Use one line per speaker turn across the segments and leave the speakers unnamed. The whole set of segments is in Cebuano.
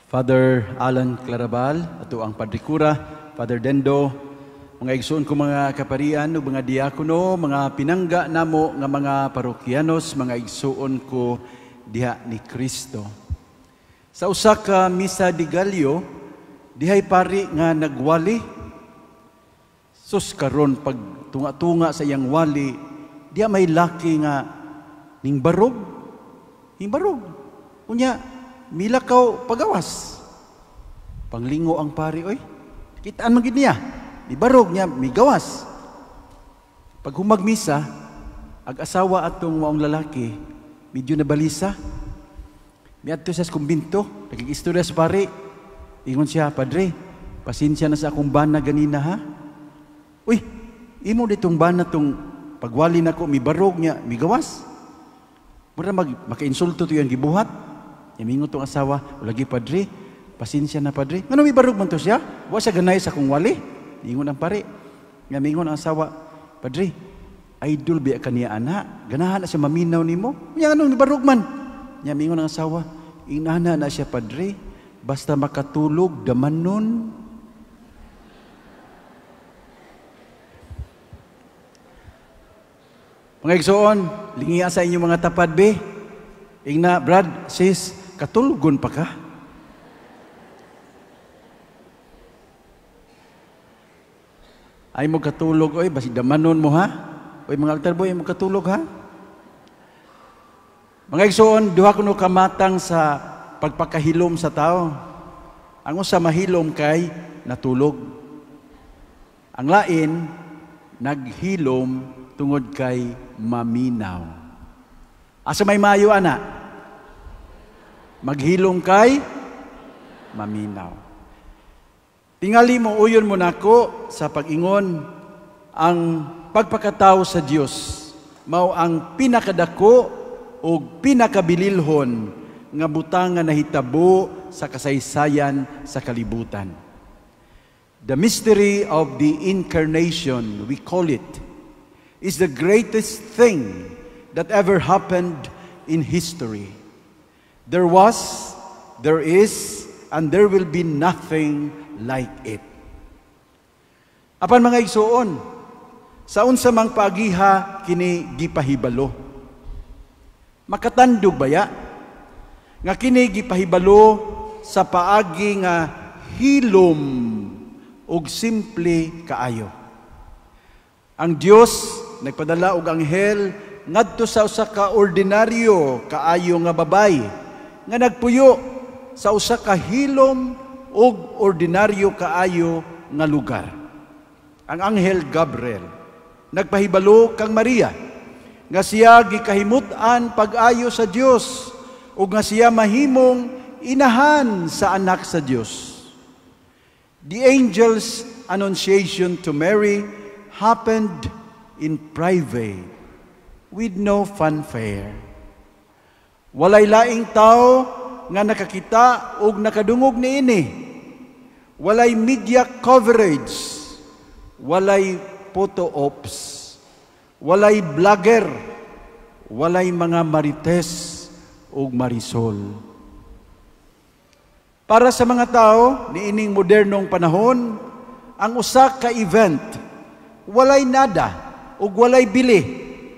Father Alan Clarabal, ato ang Padre Kura, Father Dendo, mga igsoon ko mga kaparian ug mga diakono, mga pinangga namo nga mga parokyanos, mga igsoon ko diha ni Kristo. Sa usa ka misa de Gallo, dihay pari nga nagwali. Sus, karon pag tunga-tunga sa iyang wali, diha may laki nga ning barog. Ning barog. Unya, milakaw pagawas. Panglingo ang pari, oy. Kitaan man gid niya. Mibarog niya, migawas. Pag humag misa, ag asawa atong maong lalaki, medyo nabalisa. Miadto siya sa kumbinto, nagig-istorya sa pari. Ingon siya, "Padre, pasensya na sa akong bana ganina, ha." "Uy, imo ditong bana tong pagwali nako mibarog niya, migawas. Mura mag makainsulto to yung gibuhat." Imingon tong asawa, "Lagi, Padre, pasensya na, Padre. Ngano mibarog man to siya? Wa siya ganay sa akong wali." Ingon ang pare. Nga mingon ang asawa, "Padre, idol biya kaniya ana. Ganahan na siya maminaw nimo. Nya nganong mibarog man?" Nya mingon ang asawa, "Inana na siya, Padre, basta makatulog, damanon." Mga igsoon, lingia sa inyong mga tapad, be. Ingna, "Brad, sis, katulgon pa ka?" Ay mo katulog, oy, basig damanon mo, ha? Oy, mga altar boy, ay mo katulog, ha? Mga igsoon, duha kuno kamatang sa pagpakahilom sa tao. Ang usa mahilom kay natulog. Ang lain, naghilom tungod kay maminaw. Asa may maayo ana? Maghilom kay maminaw. Tingali mo uyon mo nako sa pag-ingon ang pagpakatao sa Dios mao ang pinakadako og pinakabililhon nga butang nga nahitabo sa kasaysayan sa kalibutan. The mystery of the incarnation, we call it, is the greatest thing that ever happened in history. There was, there is, and there will be nothing like it. Apan mga igsuon, sa unsa mang paagiha kini gipahibalo? Makatandog baya nga kini gipahibalo sa paagi nga hilom ug simple kaayo? Ang Dios nagpadala og anghel ngadto sa usa ka ordinaryo kaayo nga babay nga nagpuyo sa usa ka hilom ug ordinaryo kaayo nga lugar. Ang anghel Gabriel nagpahibalo kang Maria nga siya gikahimut-an pag-ayo sa Dios ug nga siya mahimong inahan sa anak sa Dios. The angel's annunciation to Mary happened in private with no fanfare. Walay laing tao nga nakakita og nakadungog niini. Walay media coverage, walay photo ops, walay vlogger, walay mga marites ug marisol. Para sa mga tao niining modernong panahon, ang usa ka event walay nada ug walay bili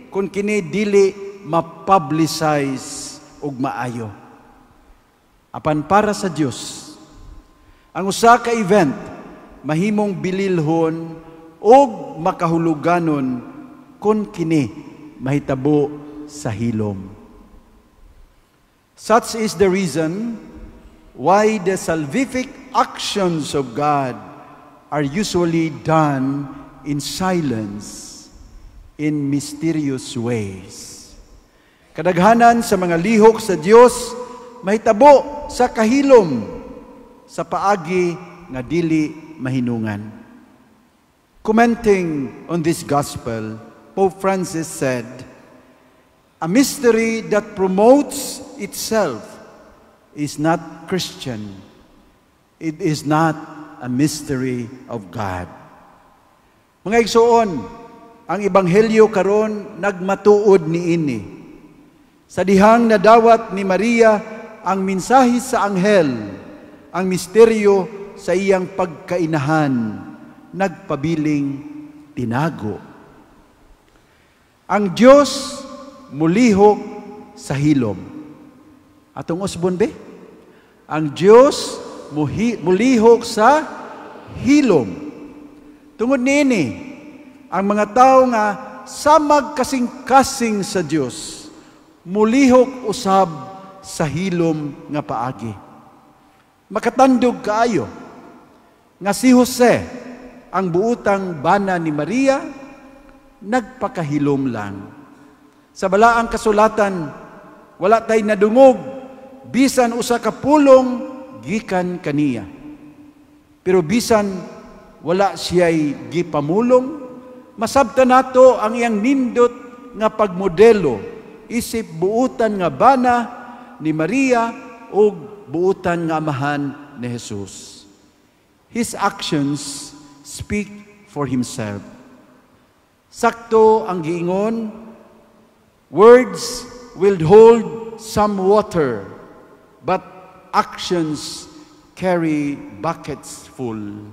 kung kini dili ma-publicize ug maayo. Apan para sa Dios, ang usa ka event mahimong bililhon ug makahuluganon kung kini mahitabo sa hilom. Such is the reason why the salvific actions of God are usually done in silence, in mysterious ways. Kadaghanan sa mga lihok sa Dios mahitabo sa kahilom, sa paagi nga dili mahinungan. Commenting on this gospel, Pope Francis said, "A mystery that promotes itself is not Christian. It is not a mystery of God." Mga igsoon, ang ebanghelyo karon nagmatuod niini. Sa dihang nadawat ni Maria ang mensahe sa anghel, Ang misteryo sa iyang pagkainahan nagpabiling tinago. Ang Dios mulihok sa hilom. Atong usbon be? Ang Dios mulihok sa hilom. Tungod niini, ang mga tao nga samag kasing-kasing sa Dios mulihok usab sa hilom nga paagi. Makatandog kaayo nga si Jose, ang buutang bana ni Maria, nagpakahilom lang. Sa Balaang Kasulatan, wala tay nadungog bisan usa ka pulong gikan kaniya. Pero bisan wala siya'y gipamulong, masabta nato ang iyang nindot nga pagmodelo isip buutan nga bana ni Maria ug buutan nga amahan ni Jesus. His actions speak for himself. Sakto ang giingon, "Words will hold some water, but actions carry buckets full."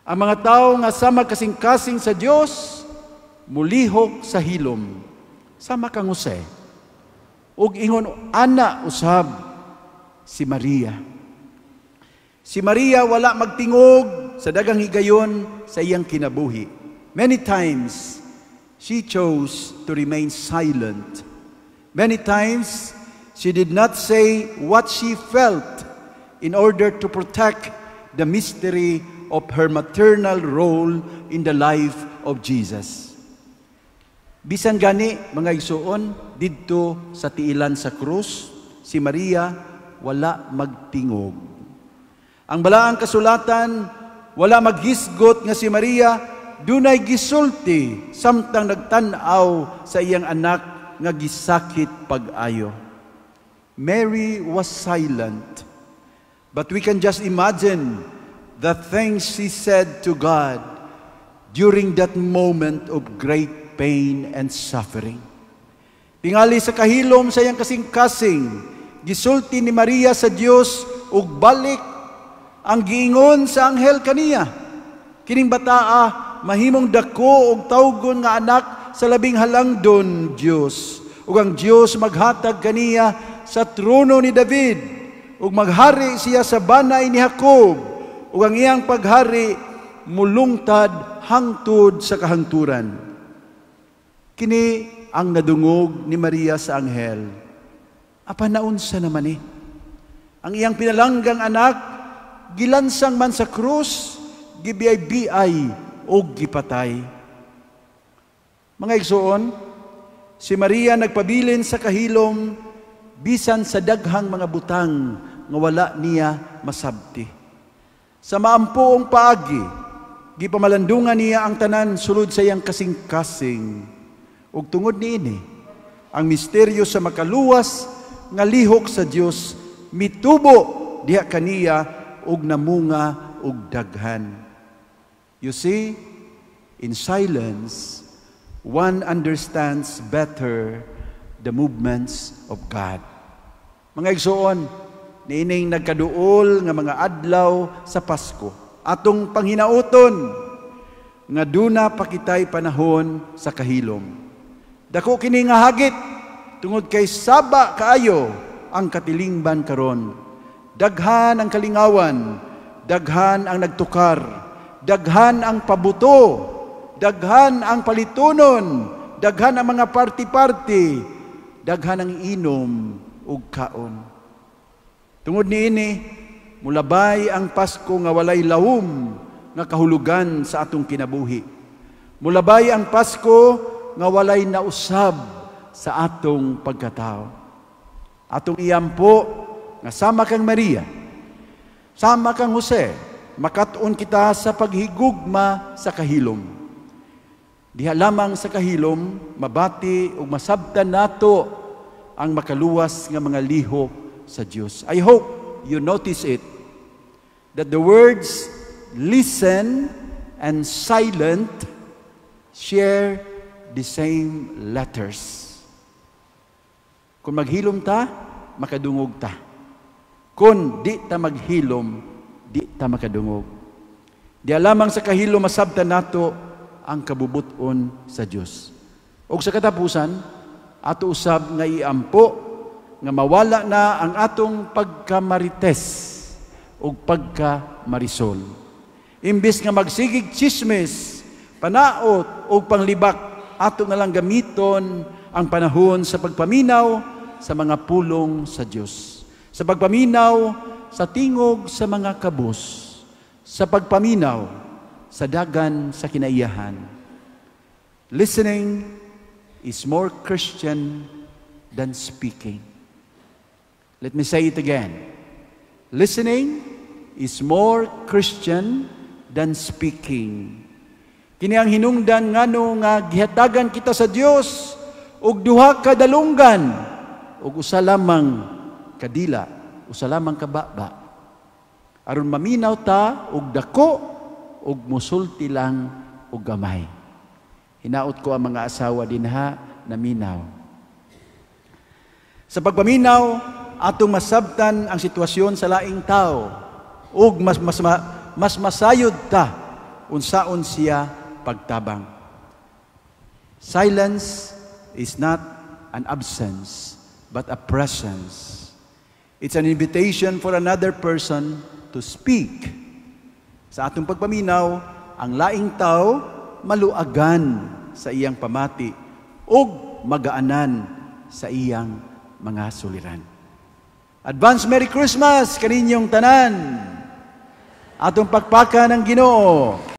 Ang mga tao nga sama kasing-kasing sa Dios mulihok sa hilom, sama kang Jose. Ug ingon ana usab si Maria. Si Maria wala magtingog sa daghang higayon sa iyang kinabuhi. Many times she chose to remain silent. Many times she did not say what she felt in order to protect the mystery of her maternal role in the life of Jesus. Bisan gani, mga igsuon, didto sa tiilan sa krus, si Maria wala magtingog. Ang Balaang Kasulatan wala maghisgot nga si Maria dunay gisulti samtang nagtan-aw sa iyang anak nga gisakit pag-ayo. Mary was silent. But we can just imagine the things she said to God during that moment of great pain and suffering. Tingali sa kahilom sa iyang kasing-kasing, gisulti ni Maria sa Dios ug balik ang giingon sa anghel kaniya. Kining bataa mahimong dako og tawgon nga anak sa Labing Halangdon Dios. Ug ang Dios maghatag kaniya sa trono ni David ug maghari siya sa banay ni Jacob ug ang iyang paghari mulungtad hangtod sa kahangturan. Kini ang nadungog ni Maria sa anghel. Apan naunsa naman ni? Ang iyang pinalanggang anak gilansang man sa krus, gibiyay-biyay o gipatay. Mga igsoon, si Maria nagpabilin sa kahilom bisan sa daghang mga butang nga wala niya masabti. Sa maampuong paagi, gipamalandungan niya ang tanan sulod sa iyang kasing-kasing. Ug tungod niini, ang misteryo sa makaluwas nga lihok sa Dios mitubo diha kaniya ug namunga og daghan. You see, in silence, one understands better the movements of God. Mga igsoon, niining nagkaduol nga mga adlaw sa Pasko, atong panghinauton nga duna pa kitay panahon sa kahilom. Dako kini nga hagit tungod kay saba kaayo ang katilingban karon. Daghan ang kalingawan, daghan ang nagtukar, daghan ang pabuto, daghan ang palitunon, daghan ang mga party-party, daghan ang inom ug kaon. Tungod niini, mulabay ang Pasko nga walay lawom nga kahulugan sa atong kinabuhi. Mulabay ang Pasko nga walay nausab sa atong pagkatao. Atong iampo nga sama kang Maria, sama kang Jose, makat-on kita sa paghigugma sa kahilom. Diha lamang sa kahilom, mabati ug masabtan nato ang makaluwas nga mga lihok sa Dios. I hope you notice it, that the words "listen" and "silent" share the same letters. Kung maghilom ta, makadungog ta. Kung di ta maghilom, di ta makadungog. Diha lamang sa kahilom masabtan nato ang kabubuton sa Dios. Og sa katapusan, ato usab nga iampo nga mawala na ang atong pagkamarites ug pagkamarisol. Imbis nga magsigig chismis, panaot ug panglibak, ato na lang gamiton ang panahon sa pagpaminaw sa mga pulong sa Dios. Sa pagpaminaw sa tingog sa mga kabus, sa pagpaminaw sa dagan sa kinaiyahan. Listening is more Christian than speaking. Let me say it again. Listening is more Christian than speaking. Kini ang hinungdan ngano nga gihatagan kita sa Dios og duha ka dalunggan ug usa lamang ka dila, usa lamang ka baba. Aron maminaw ta og dako ug musulti lang og gamay. Hinaot ko ang mga asawa dinha naminaw. Sa pagpaminaw, atong masabtan ang sitwasyon sa laing tao ug mas masayod ta unsaon siya pagtabang. Silence is not an absence, but a presence. It's an invitation for another person to speak. Sa atong pagpaminaw, ang laing tao maluagan sa iyang pamati ug magaanan sa iyang mga suliran. Advance Merry Christmas kaninyong tanan. Atong pakpakan ang Ginoo.